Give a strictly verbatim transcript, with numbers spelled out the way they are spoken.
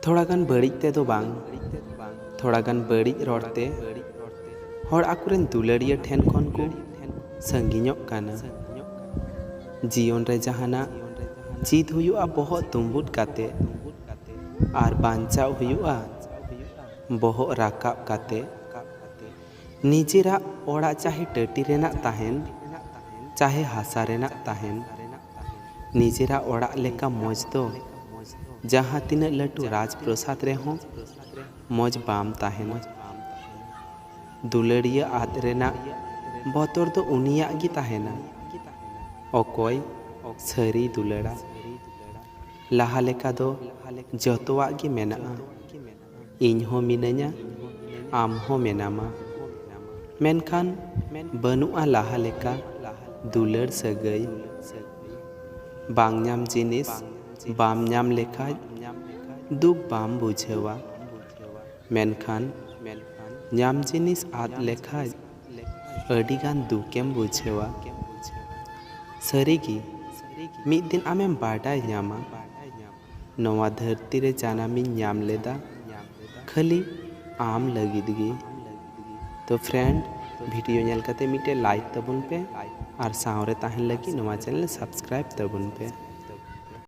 ᱛᱷᱚᱲᱟ ᱜᱟᱱ ᱵᱟᱹᱲᱤᱡ ᱛᱮᱫᱚ ᱵᱟᱝ, ᱛᱷᱚᱲᱟ ᱜᱟᱱ ᱵᱟᱹᱲᱤᱡ ᱨᱚᱲ ᱛᱮ ᱦᱚᱲ ᱟᱠᱚᱨᱮᱱ ᱫᱩᱞᱟᱹᱲᱤᱭᱟᱹ ᱴᱷᱮᱱ ᱠᱷᱚᱱ ᱠᱚ ᱥᱟᱺᱜᱤᱧᱚᱜ ᱠᱟᱱᱟ᱾ ᱡᱤᱭᱚᱱ ᱨᱮ ᱡᱟᱦᱟᱱᱟᱜ ᱪᱮᱫ ᱦᱩᱭᱩᱜᱼᱟ ᱵᱚᱦᱚᱜ ᱛᱩᱸᱵᱩᱫ ᱠᱟᱛᱮ, ᱟᱨ ᱵᱟᱧᱪᱟᱣ ᱦᱩᱭᱩᱜᱼᱟ ᱵᱚᱦᱚᱜ ᱨᱟᱠᱟᱵ ᱠᱟᱛᱮ᱾ ᱱᱤᱡᱮᱨᱟᱜ ᱚᱲᱟᱜ ᱪᱟᱦᱮ ᱴᱟᱹᱴᱤ ᱨᱮᱱᱟᱜ ᱛᱟᱦᱮᱱ, ᱪᱟᱦᱮ ᱦᱟᱥᱟ ᱨᱮᱱᱟᱜ ᱛᱟᱦᱮᱱ, ᱱᱤᱡᱮᱨᱟᱜ ᱚᱲᱟᱜ ᱞᱮᱠᱟ ᱢᱚᱡᱽ ᱫᱚ ᱡᱟᱦᱟᱸ ᱛᱤᱱᱟᱹᱜ ᱞᱟᱹᱴᱩ ᱨᱟᱡᱽ ᱯᱨᱚᱥᱟᱫᱽ ᱨᱮᱦᱚᱸ ᱢᱚᱡᱽ ᱵᱟᱢ ᱛᱟᱦᱮᱱᱟ᱾ ᱫᱩᱞᱟᱹᱲᱤᱭᱟᱹ ᱟᱫ ᱨᱮᱱᱟᱜ ᱵᱚᱛᱚᱨ ᱫᱚ ᱩᱱᱤᱭᱟᱜ ᱜᱮ ᱛᱟᱦᱮᱱᱟ, ᱚᱠᱚᱭ ᱥᱟᱹᱨᱤ ᱫᱩᱞᱟᱹᱲᱟ᱾ ᱞᱟᱦᱟ ᱞᱮᱠᱟ ᱫᱚ ᱡᱚᱛᱚᱣᱟᱜ ᱜᱮ ᱢᱮᱱᱟᱜᱼᱟ᱾ ᱤᱧ ᱦᱚᱸ ᱢᱤᱱᱟᱹᱧᱟ, ᱟᱢ ᱦᱚᱸ ᱢᱮᱱᱟᱢᱟ᱾ ᱢᱮᱱᱠᱷᱟᱱ ᱵᱟᱹᱱᱩᱜᱼᱟ ᱞᱟᱦᱟ ᱞᱮᱠᱟ ᱫᱩᱞᱟᱹᱲ ᱥᱟᱹᱜᱟᱹᱭ᱾ ᱵᱟᱝ ᱧᱟᱢ ᱡᱤᱱᱤᱥ ᱵᱟᱢ ᱧᱟᱢ ᱞᱮᱠᱷᱟᱡ ᱫᱩᱠ ᱵᱟᱢ ᱵᱩᱡᱷᱟᱹᱣᱟ, ᱢᱮᱱᱠᱷᱟᱱ ᱧᱟᱢ ᱡᱤᱱᱤᱥ ᱟᱫ ᱞᱮᱠᱷᱟᱡ ᱟᱹᱰᱤᱜᱟᱱ ᱫᱩᱠᱮᱢ ᱵᱩᱡᱷᱟᱹᱣᱟ᱾ ᱥᱟᱹᱨᱤᱜᱮ, ᱢᱤᱫ ᱫᱤᱱ ᱟᱢᱮᱢ ᱵᱟᱰᱟᱭ ᱧᱟᱢᱟ, ᱱᱚᱣᱟ ᱫᱷᱟᱹᱨᱛᱤ ᱨᱮ ᱡᱟᱱᱟᱢᱤᱧ ᱧᱟᱢ ᱞᱮᱫᱟ ᱠᱷᱟᱹᱞᱤ ᱟᱢ ᱞᱟᱹᱜᱤᱫ ᱜᱮ᱾ ᱛᱚ friend, video ᱧᱮᱞ ᱠᱟᱛᱮ ᱢᱤᱫᱴᱮᱡ like ᱛᱟᱵᱚᱱ ᱯᱮ ᱟᱨ ᱥᱟᱶᱨᱮ ᱛᱟᱦᱮᱱ ᱞᱟᱹᱜᱤᱫ ᱱᱚᱣᱟ channel subscribe ᱛᱟᱵᱚᱱ ᱯᱮ᱾